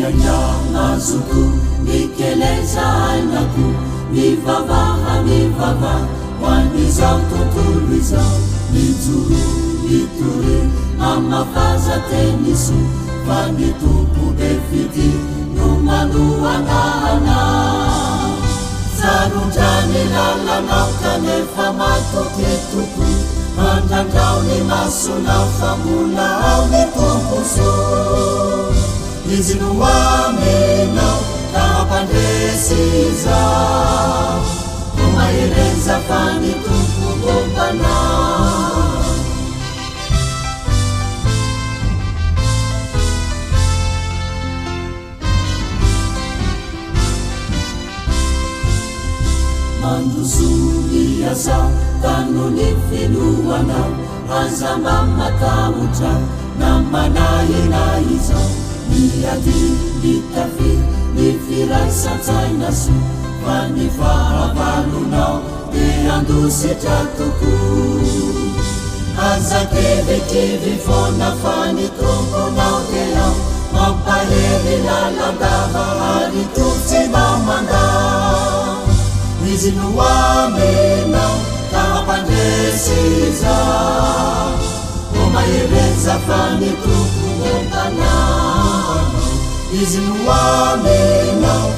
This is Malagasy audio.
Miaingà mazotoa, mikeleza aina koa, mivavaha, mivavaha ho an'izao tontolo izao. Mijoroa, mitoria, mamafaza teny soa, fa ny Tompo be fitia no manohana anao. Tsarotra ny lalanao kanefa matoky tokoa, andrandrao ny masonao fa mbola ao ny Tompo soa. Izy no aminao ka hampandresy izao. Koa mahereza fa ny Tompo momba anao. Mandrosoa miasa tano ny finoanao, aza mba matahotra na manahy izao. Miady mitafy ny firaisan-tsaina soa, fa ny fahavalonao dia handositra tokoa. Aza kivikivy foana fa ny Tomponao dia ao, mampahery lalandava ary toky tsy mba mandà. Izy no aminao ka hampandresy izao. Ô mahereza fa ny Tompo momba anao. Izy no aminao.